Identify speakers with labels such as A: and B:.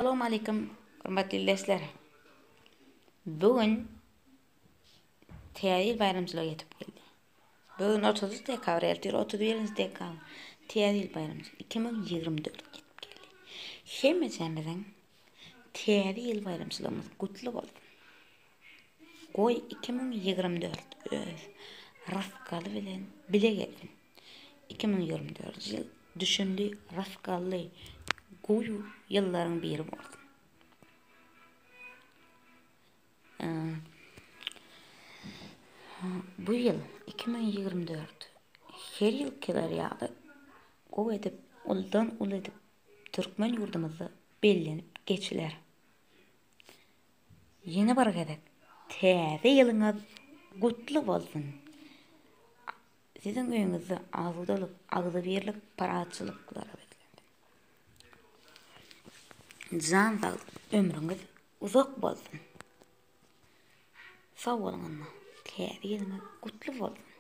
A: Salowmaleýkim hormatly ildeşler. Bu gün Täze ýyl baýramçylygy ýetip geldi. Bu gün 30 dekabr, ertir 31 dekabr. Täze ýyl baýramçylygy 2024 ýetip geldi. Hemmämiziň Täze ýyl baýramçylygymyz gutly bolsun. Goý 2024 öz rysgaly bilen bile gelsin. 2024 ýyl düşümli, rysgally, gowy ýyllaryň biri bolsun. Bu ýyl 2024 her ýylkylar ýaly gowy edip, uludan uly edip türkmen ýurdumyzda bellenip geçiler. Ýene bir gezek täze ýylyňyz gutly bolsun! Siziň öýüňizde asudalyk, agzybirlik, parahatçylyklara beslensin. Jan saglyk, ömrüňiz uzak bolsun. Sag boluň onda. Täze ýylyňyz gutly bolsun.